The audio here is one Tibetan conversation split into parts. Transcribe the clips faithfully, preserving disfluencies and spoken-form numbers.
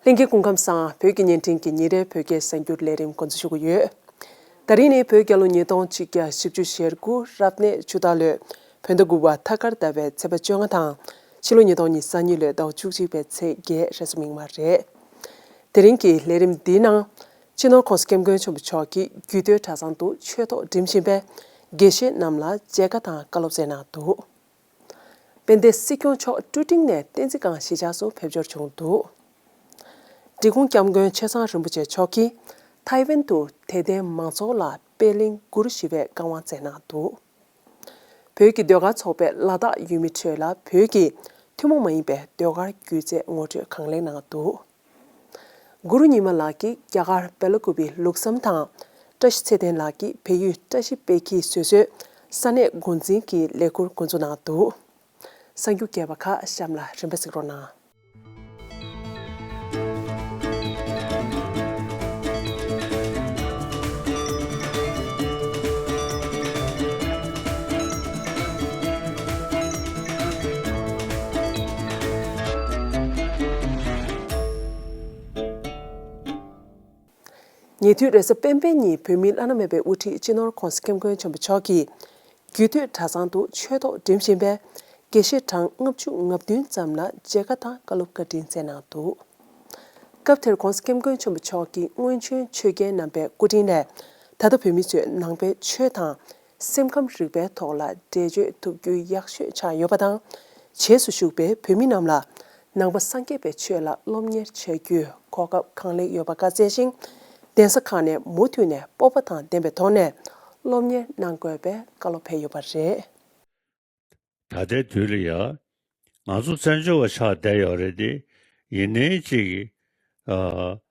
ལྷན་རྒྱས་སྐུ་ཁམས་བཟང་། བོད་ཀྱི་བརྙན་འཕྲིན་གྱི་ཉིན་རེའི་བོད་སྐད་གསར་འགྱུར་ལས་རིམ་འགོ་འཛུགས་ཞུ་གི་ཡོད། ད་རིང་ནི་བོད་རྒྱལ་ལོ་ཉིས་སྟོང་གཅིག་བརྒྱ་བཞི་བཅུ་ཞེ་དགུ་རབ་གནས་ཆུ་སྟག་ལོའི་བོད་ཟླ་དགུ་པ་ཐ་སྐར་ཟླ་བའི་ཚེས་པ་བཅོ་ལྔ་དང་། ཕྱི་ལོ་ཉིས་སྟོང་ཉི་ཤུ་རྩ་གཉིས་ལོའི་ཟླ་བ་བཅུ་གཅིག་པའི་ཚེས་བརྒྱད་རེས་གཟའ་མིག་དམར་རེད། དེ་རིང་གི་ལས་རིམ་འདིའི་ནང་། སྤྱི་ནོར་༸གོང་ས་༸སྐྱབས་མགོན་ཆེན་པོ་མཆོག་གིས་རྒྱུད་སྟོད་གྲྭ་ཚང་དུ་ཆོས་ཐོག་འགྲིམ་བཞིན་པའི་དགེ་བཤེས་རྣམས་ལ་མཇལ་ཁ་དང་བཀའ་སློབ་སྩལ་གནང་འདུག་དཔལ་ལྡན་སྲིད་སྐྱོང་མཆོག་ཀྲུ་ཀྲིང་ནས་བསྟན་འཛིན་སྒང་གཞིས་ཆགས་སུ་ཕེབས་འབྱོར་བྱུང་འདུག་འབྲི་གུང་༸སྐྱབས་མགོན་ཆེ་ཚང་རིན་པོ་ཆེ་མཆོག་གིས་ཐའེ་ཝན་དུ་དད་ལྡན་མང་ཚོགས་ལ་པད་གླིང་གུ་རུ་ཞི་བའི་བཀའ་དབང་སྩལ་གནང་འདུག་བོད་ཀྱི་ཟློས་གར་ཚོགས་པས་ལ་དྭགས་ཡུལ་མི་ཁྲོད་ལ་བོད་ཀྱི་ཐུན་མོང་མ་ཡིན་པའི་ཟློས་གར་སྒྱུ་རྩལ་ངོ་སྤྲོད་གང་ལེགས་གནང་འདུག་གུ་རུ་ཉི་མ་ལགས་ཀྱིས་རྒྱ་གར་སྦེ་ལ་ཀུ་པི་ལུགས་བསམ་དང་། བཀྲ་ཤིས་ཚེ་བརྟན་ལགས་ཀྱིས་བལ་ཡུལ་བཀྲ་ཤིས་དཔལ་གྱིས་བཟོས་གསོལ་ས་གནས་འགོ་འཛིན་གྱི་ལས་ཁུར་འགོ་འཛུགས་གནང་འདུག་གསར་འགྱུར་རྒྱས་པ་ཁག་གཤམ་ལ་རིམ་པས་གཟིགས་རོགས་གནང་། ཉེ་དུས་རེས་གཟའ་སྤེན་པའི་ཉིན་བོད་མིའི་བླ་ན་མེད་པའི་དབུ་ཁྲིད་སྤྱི་ནོར་༸གོང་ས་༸སྐྱབས་མགོན་ཆེན་པོ་མཆོག་གིས་རྒྱུད་སྟོད་གྲྭ་ཚང་དུ་ཆོས་ཐོག་འགྲིམ་བཞིན་པའི་དགེ་བཤེས་གྲངས་ལྔ་བཅུ་ང་བདུན་ཙམ་ལ་མཇལ་ཁ་དང་བཀའ་སློབ་བཀའ་དྲིན་སྩལ་གནང་འདུག་སྐབས་དེར་༸གོང་ས་༸སྐྱབས་མགོན་ཆེན་པོ་མཆོག་གིས་སྔོན་བྱོན་ཆོས་རྒྱལ་རྣམ་པའི་སྐུ་དྲིན་ལས། ད་ལྟ་བོད་མི་ཚོས་ནང་པའི་ཆོས་དང་སེམས་ཁམས་རིག་པའི་ཐོག་ལ་འགྲེལ་བརྗོད་ཐུབ་རྒྱུ་ཡག་ཤོས་ཆགས་ཡོད་པ་དང་། རྗེས་སུ་ཞུགས་པའི་བོད་མི་རྣམས་ལ་ནང་པ་སངས་རྒྱས་པའི་ཆོས་ལ་སློབ་གཉེར་བྱ་རྒྱུའི་གོ་སྐབས་གང་ལེགས་ཡོད་པ་བཀའ་སྩལ་ཞིང་། གདན་ས་ཁག་ནས་མུ་མཐུད་ནས་སྤོབས་པ་དང་ལྡན་པའི་ཐོག་ནས་སློབ་གཉེར་གནང་དགོས་པའི་བཀའ་སློབ་ཕེབས་ཡོད་པ་རེད། ད་ལྟའི་དུས་ལ་ཡ། ང་ཚོ་བཙན་བྱོལ་བ་ཆགས་བསྡད་ཡོད་རེད་དེ། ཡིན་ནའི་ཅིག་ཨ།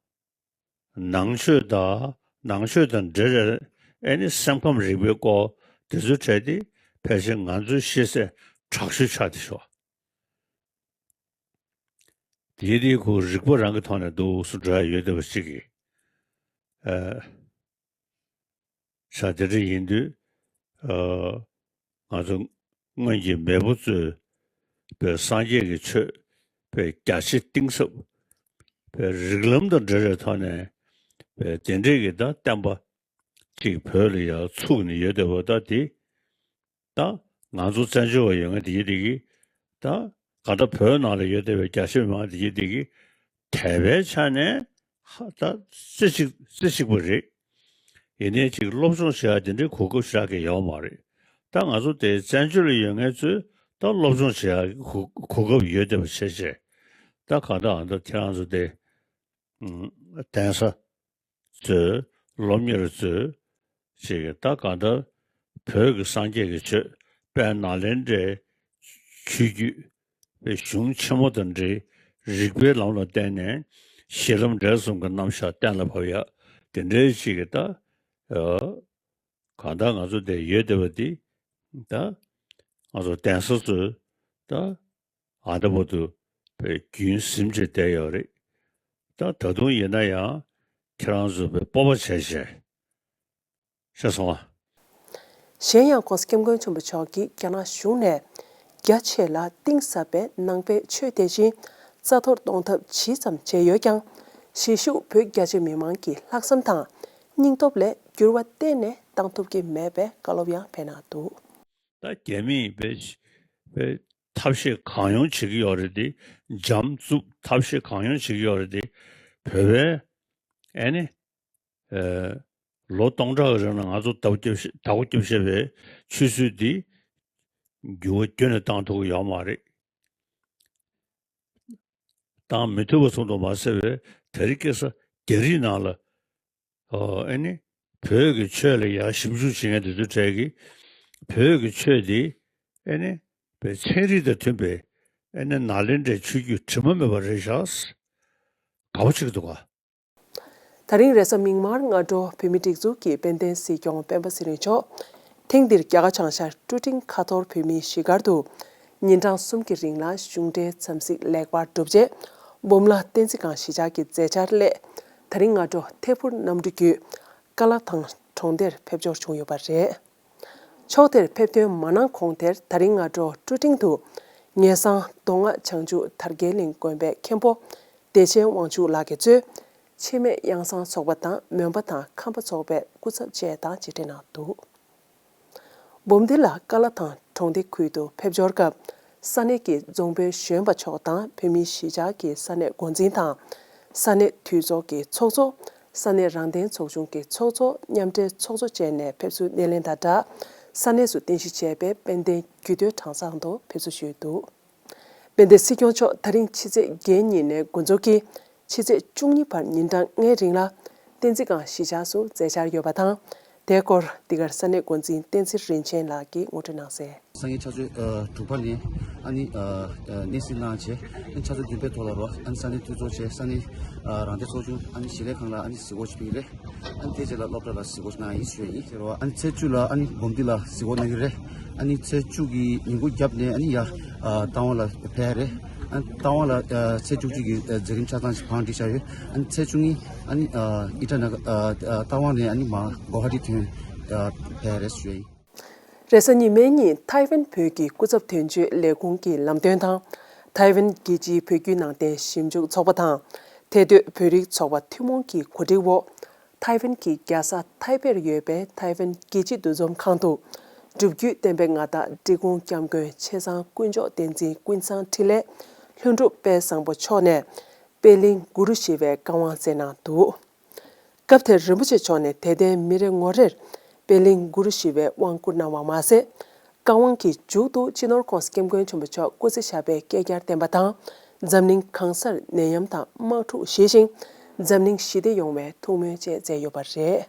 ནང་ཆོས་དང་ནང་ཆོས་དང་འབྲེལ་བའི་ཨེ་ནི་སེམས་ཁམས་རིག་པའི་སྐོར་དེ་ཚོའི་གྲས་དེ་ཕལ་ཆེར་ང་ཚོའི་ཤེས་ཚད་དྲག་ཤོས་ཆགས་བསྡད་ཤག་དེའི་དེའི་ཁོ་རིག་པ་རང་གི་ཐོག་ནས་འདུག་སེ་འགྲོ་ཡ་ཡོད་བསྡད་པ་ཅིག་གིས། ཨ། ཤ་དེ་འདྲ་ཡིན་དུས། ཨ། ང་ཚོ་སྔོན་གྱི་མེས་པོ་ཚོས་པའི་སངས་རྒྱས་ཀྱི་ཆོས་པའི་རྒྱ་ཆེ་གཏིང་ཟབ་པའི་རིགས་ལམ་དང་འབྲེལ་བའི་ཐོག་ནས་པའི་དེ་འདྲས་ཀྱི་ད་བསྟན་པ་ཅིག་བོད་ལ་ཡང་ཚུགས་ནས་ཡོད་བསྡད་པ་ད་དེ། ད་ང་ཚོ་བཙན་བྱོལ་བ་ཡོད་མཁན་དེ་གི་དེ་གི་ད་ག་ད་བོད་ནང་ལ་ཡོད་བསྡད་པའི་རྒྱ་ཆེ་མི་མང་དེ་གི་དེ་གི་དད་པའི་ཆ་ནས་ཧ་ད་རྩེ་གཅིག་རྩེ་གཅིག་པ་རེད། ཡིན་ནའི་ཅིག་སློབ་སྦྱོང་བྱེད་ཡ་དེ་འདྲའི་གོ་སྐབས་ཞེ་དྲག་གི་ཡོད་མ་རེད། ད་ང་ཚོ་དེ་བཙན་བྱོལ་ལ་ཡོད་མཁན་ཚོས་ད་སློབ་སྦྱོང་བྱེད་ཡ་གི་གོ་གོ་སྐབས་ཡོད་བསྡད་པ་བྱས་བྱས། ད་ག་ད་ཨ་ད་ཁྱེད་རང་ཚོ་དེ་གདན་ས་ཚོས་སློབ་གཉེར་ཚོས་ཅིག་ད་གང་ལྟར་བོད་ཀྱི་སངས་རྒྱས་ཀྱི་ཆོས་དཔལ་ནཱ་ལེནྡྲའི་ཆོས་བརྒྱུད་པའི་གཞུང་ཆེན་མོ་དང་འབྲེལ་རིགས་པའི་ལམ་ལ་བརྟེན་ནས་གཞི་ལམ་འབྲས་གསུམ་གྱི་རྣམ་གཞག་གཏན་ལ་ཕབ་ཡ་དེ་འདྲའི་ཅིག་གི་ད་གང་ལྟར་ང་ཚོ་དེ་ཡོད་བསྡད་པ་འདི་ད་ང་ཚོ་གདན་ས་ཚོས་ད། ཨ་ད་བར་དུ་བའི་རྒྱུན་ཟིན་བྱས་བསྡད་ཡོད་རེད། ད་ད་དུང་ཡིན་ན་ཡང་ཁྱེད་རང་ཚོ་བའི་སྤོབས་པ་བྱས་བྱས། ཤེས་སོང་ཨ། གཞན་ཡང་༸གོང་ས་༸སྐྱབས་མགོན་ཆེན་པོ་མཆོག་གིས་རྒྱ་ནག་གཞུང་ནས་རྒྱ་ཆེ་ལ་གཏིང་ཟབ་པའི་ནང་པའི་ཆོས་དེ་བཞིན་རྩ་གཏོར་གཏོང་ཐབས་ཇི་ཙམ་བྱས་ཡོད་ཀྱང་། གཞིས་བཞུགས་བོད་རྒྱ་ཆེ་མི་མང་གི་ལྷག་བསམ་དང་སྙིང་སྟོབས་ལས་འགྱུར་བ་གཏན་ནས་བཏང་ཐུབ་ཀྱི་མེད་པའི་བཀའ་སློབ་ཡང་ཕེབས་གནང་འདུག་ད་རྒྱ་མིས་པའི་པའི་ཐབས་ཤེས་གང་ཡོང་བྱེད་ཀྱི་ཡོད་རེད་དེ། འཇམ་རྩུབ་ཐབས་ཤེས་གང་ཡོང་བྱེད་ཀྱི་ཡོད་རེད་དེ། བོད་པའི་ཨེ་ནི་ཨེ་ལོ་སྟོང་ཕྲག་གི་རིང་ལ་ང་ཚོ་བདག་པོ་རྒྱབ་བཞག་བདག་པོ་རྒྱབ་བཞག་པའི་ཆོས་སྲོལ་འདི་འགྱུར་བ་ཁྱོན་ནས་བཏང་ཐུབ་ཀྱི་ཡོད་མ་རེད། བཏང་མི་ཐུབ་པ་སོང་དུ་མ་ཟད་པའི་དེ་རིང་ཁ་སང་རྒྱ་རིགས་ནང་ལ། ཨོ་ཨེ་ནི། བོད་ཀྱི་ཆོས་ལ་ཡང་ཞིབ་འཇུག་བྱེད་མཁན་དེ་ཚོའི་གྲས་ཀྱིས། བོད་ཀྱི་ཆོས་འདི་ཨེ་ནི། བོད་ཚན་རིག་དང་མཐུན་པའི་ཨེ་ནི་ནཱ་ལེནྡྲའི་ཆོས་བརྒྱུད་དྲི་མ་མེད་པ་རེད་ཤག་དགའ་པོ་ཅིག་འདུག་ག་ད་རིང་རེས་གཟའ་མིག་དམར་སྔ་དྲོ་བོད་མིའི་སྒྲིག་འཛུགས་ཀྱི་དཔལ་ལྡན་སྲིད་སྐྱོང་སྤེན་པ་ཚེ་རིང་མཆོག་ཐེངས་འདིར་རྒྱ་གར་བྱང་ཤར་ཀྲུ་ཀྲིང་ཁ་ཐོར་བོད་མིའི་གཞིས་སྒར་དུ་ཉིན་གྲངས་གསུམ་གྱི་རིང་ལ་གཞུང་འབྲེལ་འཚམས་གཟིགས་ལེགས་པར་གྲུབ་རྗེས། འབུམ་ལ་བསྟན་འཛིན་སྒང་གཞིས་ཆགས་ཀྱི་མཛད་འཆར་སླད། ད་རིང་སྔ་དྲོ་ཐད་འཕུར་གནམ་གྲུ་བརྒྱུད་ཀ་ལ་ཐང་གྲོང་སྡེར་ཕེབས་འབྱོར་བྱུང་ཡོད་པ་རེད། ཕྱོགས་དེར་ཕེབས་ཐོན་མ་གནང་གོང་དེར་ད་རིང་སྔ་དྲོ་ཀྲུ་ཀྲིང་དུ་ངེས་གསང་མདོ་སྔགས་བྱང་ཆུབ་དར་རྒྱས་གླིང་དགོན་པའི་མཁན་པོ་ བདེ་ཆེན་དབང་ཕྱུག་ལགས་ཀྱིས་གཙོས་འཆི་མེད་གཡང་ཟང་ཚོགས་པ་དང་མོན་པ་དང་ཁམས་པ་ཚོགས་པའི་སྐུ་ཚབ་བཅས་དང་མཇལ་འཕྲད་གནང་འདུག་འབུམ་སྡེ་ལ་ཀ་ལ་ཐང་གྲོང་སྡེ་ཁུལ་དུ་ཕེབས་འབྱོར་སྐབས་ས་གནས་ཀྱི་རྫོང་དཔོན་གཞོན་པ་མཆོག་དང་བོད་མིའི་གཞིས་ཆགས་ཀྱི་ས་གནས་འགོ་འཛིན་དང་། ས་གནས་འཐུས་ཚོགས་ཀྱི་ཚོགས་གཙོ། ས་གནས་རང་བདེན་ཚོགས་ཆུང་གི་ཚོགས་གཙོ་མཉམ་འབྲེལ་ཚོགས་གཙོ་བཅས་ནས་ཕེབས་བསུ་སྣེ་ལེན་དང་སྦྲགས་ས་གནས་སུ་རྟེན་གཞི་བྱས་པའི་དཔལ་ལྡན་རྒྱུད་སྟོད་གྲྭ་ཚང་དུ་ཕེབས་བསུ་ཞུས་འདུག་དཔལ་ལྡན་སྲིད་སྐྱོང་མཆོག་ད་རིང་ཕྱི་ཚེས་བརྒྱད་ཉིན་ནས་འགོ་འཛུགས་ཀྱིས་ཕྱི་ཚེས་བཅུ་གཉིས་བར་ཉིན་གྲངས་ལྔའི་རིང་ལ་བསྟན་འཛིན་སྒང་གཞིས་ཆགས་སུ་མཛད་འཆར་ཡོད་པ་དང་། དེའི་སྐོར་འདི་གར་ས་གནས་འགོ་འཛིན་བསྟན་འཛིན་རིན་ཆེན་ལགས་ཀྱིས་ངོ་སྤྲོད་གནང་གསལ། སང་ཉིན་ཆུ་ཚོད་དྲུག་པ་ནས་ཨ་ནི་གནས་གཟིགས་གནང་བྱས། ཨ་ནི་ཆུ་ཚོད་བདུན་པའི་ཐོག་ལ་རོ་ཨ་ནི་ས་གནས་འཐུས་ཚོགས་བྱས། ས་གནས་རང་བདེན་ཚོགས་ཆུང་ཨ་ནི་གཞིས་ལས་ཁང་ལ་ཨ་ནི་གཟིགས་སྐོར་ཞུ་གི་རེད། ཨ་ནི་དེ་རྗེས་ལ་སློབ་གྲྭ་ལ་གཟིགས་སྐོར་གནང་ཡིན་ཞུ་ཡ་ཡིན་ཟེར་བ། ཨ་ནི་ཚེས་བཅུ་ལ་ཨ་ནི་འབུམ་སྡེ་ལ་གཟིགས་སྐོར་གནང་གི་རེད། ཨ་ནི་ཚེས་བཅུ་གི་ཉིན་གུང་རྒྱབ་ནས་ཨ་ནི་ཡ་རྟ་དབང་ལ་ཕེབས་རེད། ཨ་ནི་རྟ་དབང་ལ་ཚེས་བཅུ་གཅིག་གི་མཛད་རིམ་ཆ་ཚང་ཞིག་བང་སྒྲིག་བྱས་ཡོད། ཨ་ནི་ཚེས་བཅུ་གཉིས་ཨ་ནི་ཨི་ཊ་ན་ག་རྟ་དབང་ནས་ཨ་ནི་མ་གོ་ཧ་ཊི་ཐོན་ཕེབས་རེད་ཞུ་ཡ་ཡིན། རེས་གཟའ་ཉི་མའི་ཉིན་ཐའེ་ཝན་བོད་ཀྱི་སྐུ་ཚབ་དོན་གཅོད་ལས་ཁུངས་ཀྱི་ལམ་སྟོན་དང་། ཐའེ་ཝན་རྒྱལ་སྤྱིའི་བོད་བརྒྱུད་ནང་བསྟན་ཞིབ་འཇུག་ཚོགས་པ་དང་། ཐའེ་སྡོད་བོད་རིགས་ཚོགས་པ་ཐུན་མོང་གི་གོ་སྒྲིག་འོག་ཐའེ་ཝན་གྱི་རྒྱལ་ས་ཐའེ་པེར་ཡོད་པའི་ཐའེ་ཝན་རྒྱལ་སྤྱི་འདུ་འཛོམས་ཁང་དུ། སྒྲུབ་བརྒྱུད་བསྟན་པའི་མངའ་བདག་འབྲི་གུང་སྐྱབས་མགོན་ཆེ་ཚང་དཀོན་མཆོག་བསྟན་འཛིན་ཀུན་བཟང་འཕྲིན་ལས་ལྷུན་གྲུབ་དཔལ་བཟང་པོ་མཆོག་ནས་པད་གླིང་གུ་རུ་ཞི་བའི་བཀའ་དབང་སྩལ་གནང་འདུག་སྐབས་དེར་རིན་པོ་ཆེ་མཆོག་ནས་དད་ལྡན་མི་རེ་ངོ་རེར་པད་གླིང་གུ་རུ་ཞི་བའི་དབང་བསྐུར་གནང་བ་མ་ཟད། བཀའ་དབང་གི་མཇུག་ཏུ་སྤྱི་ནོར་༸གོང་ས་༸སྐྱབས་མགོན་ཆེན་པོ་མཆོག་སྐུ་ཚེ་ཞབས་པད་བསྐལ་བརྒྱར་བརྟན་པ་དང་། འཛམ་གླིང་གང་སར་ནད་ཡམས་དང་དམག་འཁྲུག་ཞི་ཞིང་། འཛམ་གླིང་ཞི་བདེ་ཡོང་བའི་ཐུགས་སྨོན་བཅས་མཛད་ཡོད་པ་རེད།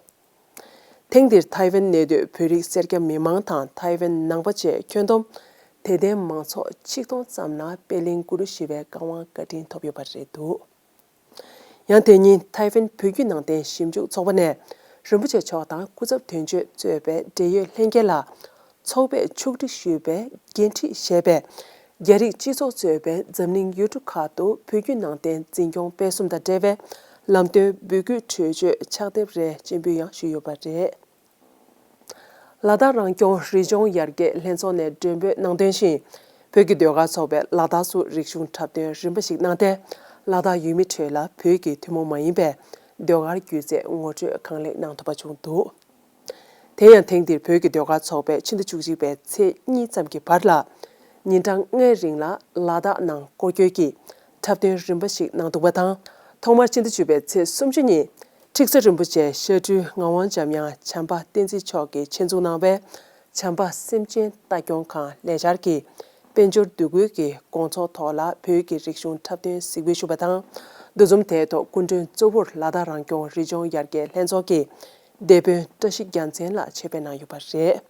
ཐེངས་འདིར་ཐའེ་ཝན་གནས་སྡོད་བོད་རིགས་སེར་སྐྱ་མི་མང་དང་ཐའེ་ཝན་ནང་པ་བཅས་ཁྱོན་བསྡོམས་དད་ལྡན་མང་ཚོགས་ཆིག་སྟོང་ཙམ་ལ་པད་གླིང་གུ་རུ་ཞི་བའི་བཀའ་དབང་བཀའ་དྲིན་ཐོབ་ཡོད་པ་རེད་འདུག་ཡང་དེ་ཉིན་ཐའེ་ཝན་བོད་བརྒྱུད་ནང་བསྟན་ཞིབ་འཇུག་ཚོགས་པ་ནས་རིན་པོ་ཆེ་མཆོག་དང་སྐུ་ཚབ་དོན་གཅོད་གཙོས་པའི་འབྲེལ་ཡོད་ལྷན་རྒྱས་ལ་ཚོགས་པས་ཕྱོགས་སྒྲིག་ཞུས་པའི་འགན་འཁྲི་ཞེས་པའི་རྒྱ་རིགས་སྤྱི་ཚོགས་གཙོས་པའི་འཛམ་གླིང་ཡུལ་གྲུ་ཁག་ཏུ་བོད་བརྒྱུད་ནང་བསྟན་འཛིན་སྐྱོང་སྤེལ་གསུམ་དང་འབྲེལ་བའི་ལམ་སྟོན་འབོད་སྐུལ་གྲོས་ཆོད་ཕྱག་དེབ་རེ་སྤྱན་འབུལ་ཡང་ཞུས་ཡོད་པ་རེད། ལ་དྭགས་རང་སྐྱོང་རི་ལྗོངས་ཡར་རྒྱས་ལྷན་ཚོགས་ནས་མགྲོན་འབོད་གནང་དོན་བཞིན། བོད་ཀྱི་ཟློས་གར་ཚོགས་པས་ལ་དྭགས་སུ་རིག་གཞུང་འཁྲབ་སྟོན་རིམ་པ་ཞིག་གནང་སྟེ། ལ་དྭགས་ཡུལ་མི་ཁྲོད་ལ་བོད་ཀྱི་ཐུན་མོང་མ་ཡིན་པའི་ཟློས་གར་སྒྱུ་རྩལ་ངོ་སྤྲོད་གང་ལེགས་གནང་ཐུབ་པ་བྱུང་འདུག་དེ་ཡང་ཐེངས་འདིར་བོད་ཀྱི་ཟློས་གར་ཚོགས་པས་ཕྱི་ཟླ་བཅུ་གཅིག་པའི་ཚེས་གཉིས་ཙམ་གྱི་བར་ལ། ཉིན་གྲངས་ལྔའི་རིང་ལ་ལ་དྭགས་ནང་སྐོར་སྐྱོད་ཀྱིས་འཁྲབ་སྟོན་རིམ་པ་ཞིག་གནང་འདུག་པ་དང་། ཐོག་མར་ཕྱི་ཟླ་བཅུ་པའི་ཚེས་སུམ་ཅུ་ཉིན། ཁྲིག་ས་རིན་པོ་ཆེ་ཤར་སྤྲུལ་ངག་དབང་འཇམ་དབྱངས་བྱམས་པ་བསྟན་འཛིན་མཆོག་གིས་ཆེད་འཛུགས་གནང་བའི་བྱམས་པ་སེམས་ཅན་ལྟ་སྐྱོང་ཁང་ལས་འཆར་གྱི་དཔལ་འབྱོར་འདུ་འགོད་ཀྱི་དགོང་ཚོགས་ཐོག་ལ་བོད་ཀྱི་རིག་གཞུང་འཁྲབ་སྟོན་གཟིགས་འབུལ་ཞུས་པ་དང་། འདུ་འཛོམས་དེའི་ཐོག་སྐུ་མགྲོན་གཙོ་བོར་ལ་དྭགས་རང་སྐྱོང་རི་ལྗོངས་ཡར་རྒྱས་ལྷན་ཚོགས་ཀྱི་སྡེ་དཔོན་བཀྲ་ཤིས་རྒྱལ་མཚན་ལགས་ཆེད་ཕེབས་གནང་ཡོད་པ་རེད།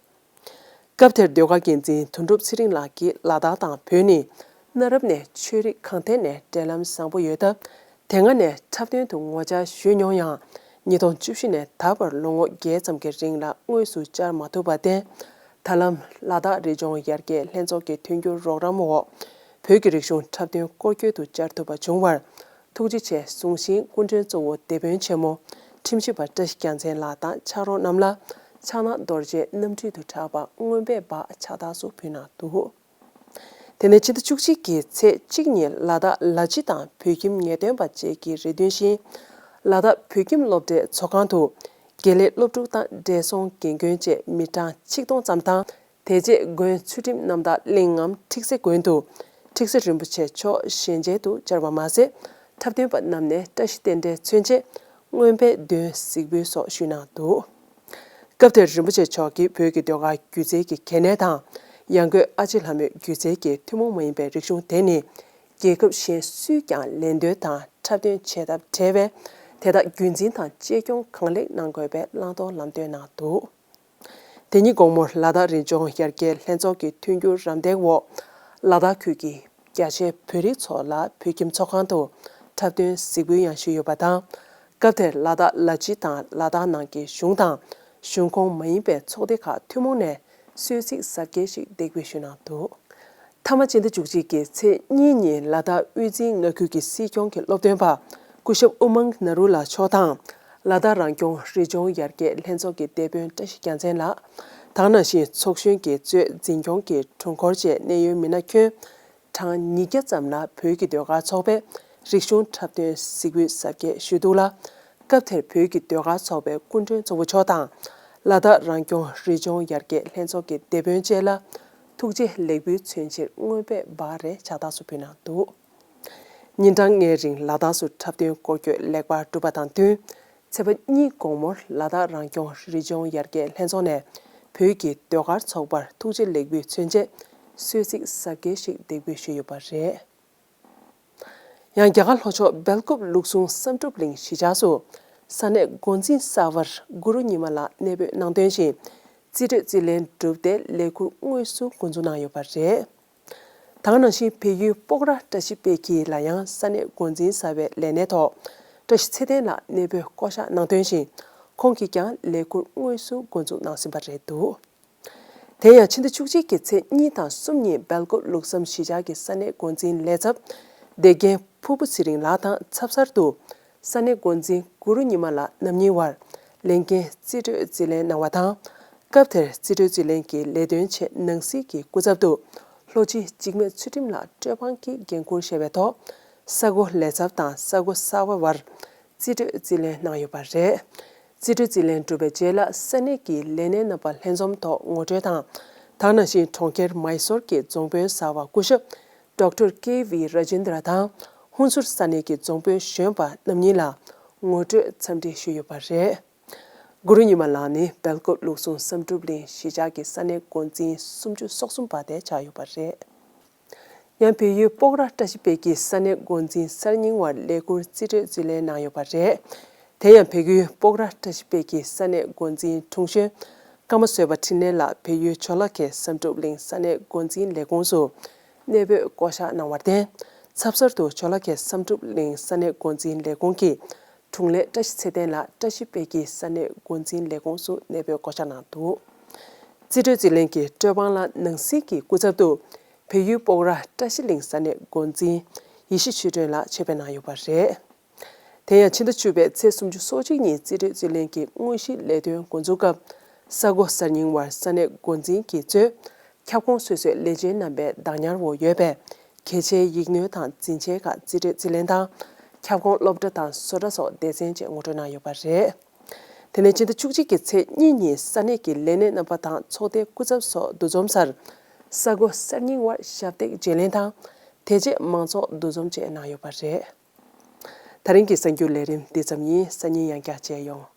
སྐབས་དེར་ཟློས་གར་འགན་འཛིན་དོན་གྲུབ་ཚེ་རིང་ལགས་ཀྱིས་ལ་དྭགས་དང་བོད་ནི་གནའ་རབས་ནས་ཆོས་རིག་གང་ཐད་ནས་འབྲེལ་ལམ་བཟང་པོ་ཡོད་སྟབས། དེ་སྔ་ནས་འཁྲབ་སྟོན་དུ་ངོ་བཅར་ཞུས་མྱོང་ཡང་། ཉིས་སྟོང་བཅུ་བཞི་ནས་ད་བར་ལོ་ངོ་བརྒྱད་ཙམ་གྱི་རིང་ལ་དངོས་སུ་བཅར་མ་ཐུབ་པར་བརྟེན། ད་ལམ་ལ་དྭགས་རི་ལྗོངས་ཡར་རྒྱས་ལྷན་ཚོགས་ཀྱི་མཐུན་འགྱུར་རོགས་རམ་འོག་བོད་ཀྱི་རིག་གཞུང་འཁྲབ་སྟོན་སྐོར་སྐྱོད་དུ་བཅར་ཐུབ་པ་བྱུང་བར། ཐུགས་རྗེ་ཆེ་གསུང་བཞིན། སྐུ་མགྲོན་གཙོ་བོ་སྡེ་དཔོན་ཆེན་མོ་ཁྲིམས་ཞིབ་པ་བཀྲ་ཤིས་རྒྱལ་མཚན་ལགས་དང་ཕྱག་རོགས་རྣམས་ལ་ཕྱག་ན་རྡོ་རྗེ་རྣམ་སྤྲུལ་དུ་གྲགས་པ་རྔོན་པའི་སྦག་ཕྱག་རྟགས་སུ་ཕུལ་གནང་འདུག་དེ་ནས་ཕྱི་ཟླ་བཅུ་གཅིག་གི་ཚེས་གཅིག་ཉིན་ལ་དྭགས་ལ་སྤྱི་དང་བོད་ཁྱིམ་ངེས་སྟོན་པ་བཅས་ཀྱི་རེ་འདུན་བཞིན། ལ་དྭགས་བོད་ཁྱིམ་སློབ་གྲྭའི་ཚོགས་ཁང་དུ་དགེ་ལས་སློབ་ཕྲུག་དང་བགྲེས་སོང་རྒན་རྒོན་བཅས་མི་གྲངས་ཆིག་སྟོང་ཙམ་དང་། དེ་རྗེས་མགོན་ཚུལ་ཁྲིམས་རྣམ་དག་གླིང་ངམ་ཁྲིག་སེ་དགོན་དུ་ཁྲིག་སེ་རིན་པོ་ཆེ་མཆོག་ཞལ་མཇལ་དུ་བཅར་བ་མ་ཟད། འཁྲབ་སྟོན་པ་རྣམས་ནས་བཀྲ་ཤིས་རྟེན་འབྲེལ་མཚོན་ཆེད་རྔོན་པའི་མདུན་གཟིགས་འབུལ་སོགས་ཞུས་གནང་འདུག་སྐབས་དེར་རིན་པོ་ཆེ་མཆོག་གིས་བོད་ཀྱི་ཟློས་གར་སྒྱུ་རྩལ་གྱི་གལ་གནད་དང་། ཡང་སྒོས་ཨ་ཅེ་ལྷ་མོས་སྒྱུ་རྩལ་གྱི་ཐུན་མོང་མ་ཡིན་པའི་རིག་གཞུང་དེ་ནི། རྒྱལ་ཁབ་གཞན་སུས་ཀྱང་ལེན་འདོད་དང་འཁྲབ་སྟོན་བྱེད་ཐབས་བྲལ་བས། དེ་དག་རྒྱུན་འཛིན་དང་གཅེས་སྐྱོང་གང་ལེགས་གནང་དགོས་པའི་བླང་དོར་ལམ་སྟོན་གནང་འདུག་དེ་ཉིན་དགོང་མོར་ལ་དྭགས་རི་ལྗོངས་ཡར་རྒྱས་ལྷན་ཚོགས་ཀྱི་མཐུན་འགྱུར་རམ་འདེགས་འོག་ལ་དྭགས་ཁུལ་གྱི་རྒྱ་ཆེའི་བོད་རིགས་ཚོ་ལ་བོད་ཁྱིམ་ཚོགས་ཁང་དུ་འཁྲབ་སྟོན་གཟིགས་འབུལ་ཡང་ཞུས་ཡོད་པ་དང་། སྐབས་དེར་ལ་དྭགས་ལ་སྤྱི་དང་ལ་དྭགས་ནང་གི་གཞུང་དང་གཞུང་ཁོངས་མ་ཡིན་པའི་ཚོགས་སྡེ་ཁག་ཐུན་མོང་ནས་གསོལ་ཚིགས་གཟབ་རྒྱས་ཤིག་འདེགས་འབུལ་ཞུས་གནང་འདུག་མཐའ་མ་སྤྱི་ཟླ་བཅུ་གཅིག་གི་ཚེས་གཉིས་ཉིན་ལ་དྭགས་དབུས་འཛིན་མངའ་ཁུལ་གྱི་སྲིད་སྐྱོང་གི་སློབ་སྟོན་པ་སྐུ་ཞབས་ཨུ་མང་ན་རུ་ལ་མཆོག་དང་། ལ་དྭགས་རང་སྐྱོང་རི་ལྗོངས་ཡར་རྒྱས་ལྷན་ཚོགས་ཀྱི་སྡེ་དཔོན་བཀྲ་ཤིས་རྒྱལ་མཚན་ལགས་དང་། ནང་བཞིན་ཚོགས་གཞོན་གྱིས་གཙོས་འཛིན་སྐྱོང་གི་དྲུང་འཁོར་བཅས་གནད་ཡོད་མི་སྣ་ཁྱོན་གྲངས་ཉིས་བརྒྱ་ཙམ་ལ་བོད་ཀྱི་ཟློས་གར་ཚོགས་པས་ རིག་གཞུང་འཁྲབ་སྟོན་གཟིགས་འབུལ་གཟབ་རྒྱས་ཞུས་འདུག་ལ། སྐབས་དེར་བོད་ཀྱི་ཟློས་གར་ཚོགས་པའི་སྐུ་མགྲོན་གཙོ་བོ་མཆོག་དང་། ལ་དྭགས་རང་སྐྱོང་རི་ལྗོངས་ཡར་རྒྱས་ལྷན་ཚོགས་ཀྱི་སྡེ་དཔོན་བཅས་ལ་ཐུགས་རྗེ་ལེགས་འབུལ་མཚོན་ཕྱིར་དངོས་དཔེ་འབག་རས་ཕྱག་རྟགས་སུ་ཕུལ་གནང་འདུག་ཉིན་གྲངས་ལྔའི་རིང་ལ་དྭགས་སུ་འཁྲབ་སྟོན་སྐོར་སྐྱོད་ལེགས་པར་གྲུབ་པ་དང་བསྟུན། ཚེས་པ་གཉིས་དགོང་མོར་ལ་དྭགས་རང་སྐྱོང་རི་ལྗོངས་ཡར་རྒྱས་ལྷན་ཚོགས་ནས་བོད་ཀྱི་ཟློས་གར་ཚོགས་པར་ཐུགས་རྗེ་ལེགས་འབུལ་མཚོན་ཆེད་གསོལ་ཚིགས་གཟབ་རྒྱས་ཤིག་འདེགས་འབུལ་ཞུས་ཡོད་པ་རེད། ཡང་རྒྱ་གར་ལྷོ་ཕྱོགས་སྦེལ་ཀོབ་ལུགས་ཟུང་བསམ་གྲུབ་གླིང་གཞིས་ཆགས་སུ་ས་གནས་འགོ་འཛིན་གསར་པར་གུ་རུ་ཉི་མ་ལགས་གནས་སྤོས་གནང་དོན་བཞིན། རྩིས་སྤྲོད་རྩིས་ལེན་གྲུབ་སྟེ་ལས་ཁུར་དངོས་སུ་འགོ་འཛུགས་གནང་ཡོད་པ་རེད། ད་ག་ནང་བཞིན་བལ་ཡུལ་སྤོག་ར་བཀྲ་ཤིས་དཔལ་སྐྱིད་ལ་ཡང་ས་གནས་འགོ་འཛིན་གསར་པའི་ལས་གནས་ཐོག་བཀྲ་ཤིས་ཚེ་བརྟན་ལགས་གནས་སྤོས་བསྐོ་གཞག་གནང་དོན་བཞིན། ཁོང་གིས་ཀྱང་ལས་ཁུར་དངོས་སུ་འགོ་འཛུགས་གནང་ཟིན་པ་རེད་འདུག་དེ་ཡང་ཕྱི་ཟླ་བཅུ་གཅིག་གི་ཚེས་གཉིས་དང་གསུམ་ཉིན་སྦེལ་ཀོབ་ལུགས་བསམ་གཞིས་ཆགས་ཀྱི་ས་གནས་འགོ་འཛིན་ལས་ཚབ་བདེ་རྒན་ཕུར་བུ་ཚེ་རིང་ལགས་དང་ཚབ་གསར་དུ་ས་གནས་འགོ་འཛིན་གུ་རུ་ཉི་མ་ལགས་རྣམ་གཉིས་དབར་ལས་འགན་རྩིས་སྤྲོད་རྩིས་ལེན་གནང་བ་དང་། སྐབས་དེར་རྩིས་སྤྲོད་རྩིས་ལེན་གྱི་ལས་དོན་ཆེད་ནང་སྲིད་ཀྱི་སྐུ་ཚབ་ཏུ་ལྷོ་སྤྱི་འཇིགས་མེད་ཚུལ་ཁྲིམས་ལགས་སྤྲོད་དཔང་གི་འགན་འཁུར་བཞེས་པའི་ཐོག་ས་འགོ་ལས་ཚབ་དང་ས་འགོ་གསར་པ་དབར་རྩིས་སྤྲོད་རྩིས་ལེན་གནང་ཡོད་པ་རེད། རྩིས་སྤྲོད་རྩིས་ལེན་གྲུབ་པའི་རྗེས་ལ་ས་གནས་ཀྱི་ལས་སྣེ་རྣམ་པ་ལྷན་འཛོམས་ཐོག་ངོ་སྤྲོད་དང་། ད་ག་ནང་བཞིན་གྲོང་ཁྱེར་མཱི་སོར་གྱི་རྫོང་དཔོན་གསར་པ་སྐུ་ཞབས་ཌོག་ཊར་ཀེ་ཝི་ར་ཇེན་དྲ་དང་ཧུན་སུར་ས་གནས་ཀྱི་རྫོང་དཔོན་གཞོན་པ་རྣམ་གཉིས་ལ་ངོ་སྤྲོད་འཚམས་འདྲི་ཞུས་ཡོད་པ་རེད། གུ་རུ་ཉི་མ་ལགས་ནི་སྦེལ་ཀོབ་ལུགས་ཟུང་བསམ་གྲུབ་གླིང་གཞིས་ཆགས་ཀྱི་ས་གནས་འགོ་འཛིན་སུམ་ཅུ་སོ་གསུམ་པ་དེ་ཆགས་ཡོད་པ་རེད། ཡང་བལ་ཡུལ་སྤོག་ར་བཀྲ་ཤིས་དཔལ་གྱི་ས་གནས་འགོ་འཛིན་གསར་རྙིང་བར་ལས་ཁུར་རྩིས་སྤྲོད་རྩིས་ལེན་གནང་ཡོད་པ་རེད། དེ་ཡང་བལ་ཡུལ་སྤོག་ར་བཀྲ་ཤིས་དཔལ་གྱི་ས་གནས་འགོ་འཛིན་དྲུང་གཞོན་ཀརྨ་བཟོད་པ་འཕྲིན་ལས་ལགས་བལ་ཡུལ་ཇོ་ལ་ཁེ་བསམ་གྲུབ་གླིང་ས་གནས་འགོ་འཛིན་ལས་ཁུངས་སུ་གནས་སྤོས་བསྐོ་གཞག་གནང་བར་བརྟེན། ཚབ་གསར་དུ་ཇོ་ལ་ཁེ་བསམ་གྲུབ་གླིང་ས་གནས་འགོ་འཛིན་ལས་ཁུངས་ཀྱི་དྲུང་ལས་བཀྲ་ཤིས་ཚེ་བརྟན་ལགས་བཀྲ་ཤིས་དཔལ་གྱི་ས་གནས་འགོ་འཛིན་ལས་ཁུངས་སུ་གནས་སྤོས་བསྐོ་གཞག་གནང་འདུག་རྩིས་སྤྲོད་རྩིས་ལེན་གྱི་སྤྲོད་དཔང་ལ་ནང་སྲིད་ཀྱི་སྐུ་ཚབ་ཏུ་བལ་ཡུལ་སྤོག་ར་བཀྲ་ཤིས་གླིང་ས་གནས་འགོ་འཛིན་ཡེ་ཤེས་ཆོས་སྒྲོན་ལགས་ཆེད་ཕེབས་གནང་ཡོད་པ་རེད། དེ་ཡང་ཕྱི་ཟླ་བཅུ་པའི་ཚེས་སུམ་ཅུ་སོ་གཅིག་ཉིན་རྩིས་སྤྲོད་རྩིས་ལེན་གྱི་དངོས་གཞིའི་ལས་དོན་འགོ་འཛུགས་སྐབས། ས་འགོ་གསར་རྙིང་བར་ས་གནས་འགོ་འཛིན་གྱིས་གཙོས་ཁྱབ་ཁོངས་སོ་སོའི་ལས་བྱེད་རྣམ་པའི་བདག་ཉར་འོག་ཡོད་པའི་གལ་ཆེའི་ཡིག་སྣོད་དང་འཛིན་ཆས་ཁག་རྩིས་སྤྲོད་རྩིས་ལེན་དང་། ཁྱབ་ཁོངས་སློབ་གྲྭ་དང་བཟོ་གྲྭ་སོགས་སྡེ་ཚན་བཅས་ངོ་སྤྲོད་གནང་ཡོད་པ་རེད། དེ་ནས་ཕྱི་ཟླ་བཅུ་གཅིག་གི་ཚེས་གཉིས་ཉིན་ས་གནས་ཀྱི་ལས་སྣེ་རྣམ་པ་དང་ཚོགས་སྡེའི་སྐུ་ཚབ་སོགས་འདུ་འཛོམས་སར་ས་འགོ་གསར་རྙིང་བར་ཞབས་སྟེགས་བརྗེ་ལེན་དང་། དེ་རྗེས་མང་ཚོགས་འདུ་འཛོམས་བཅས་གནང་ཡོད་པ་རེད། ད་རིང་གི་གསར་འགྱུར་ལས་རིམ་འདི་ཙམ་ཡིན། སང་ཉིན་ཡང་བསྐྱར་མཇལ་ཡོང་།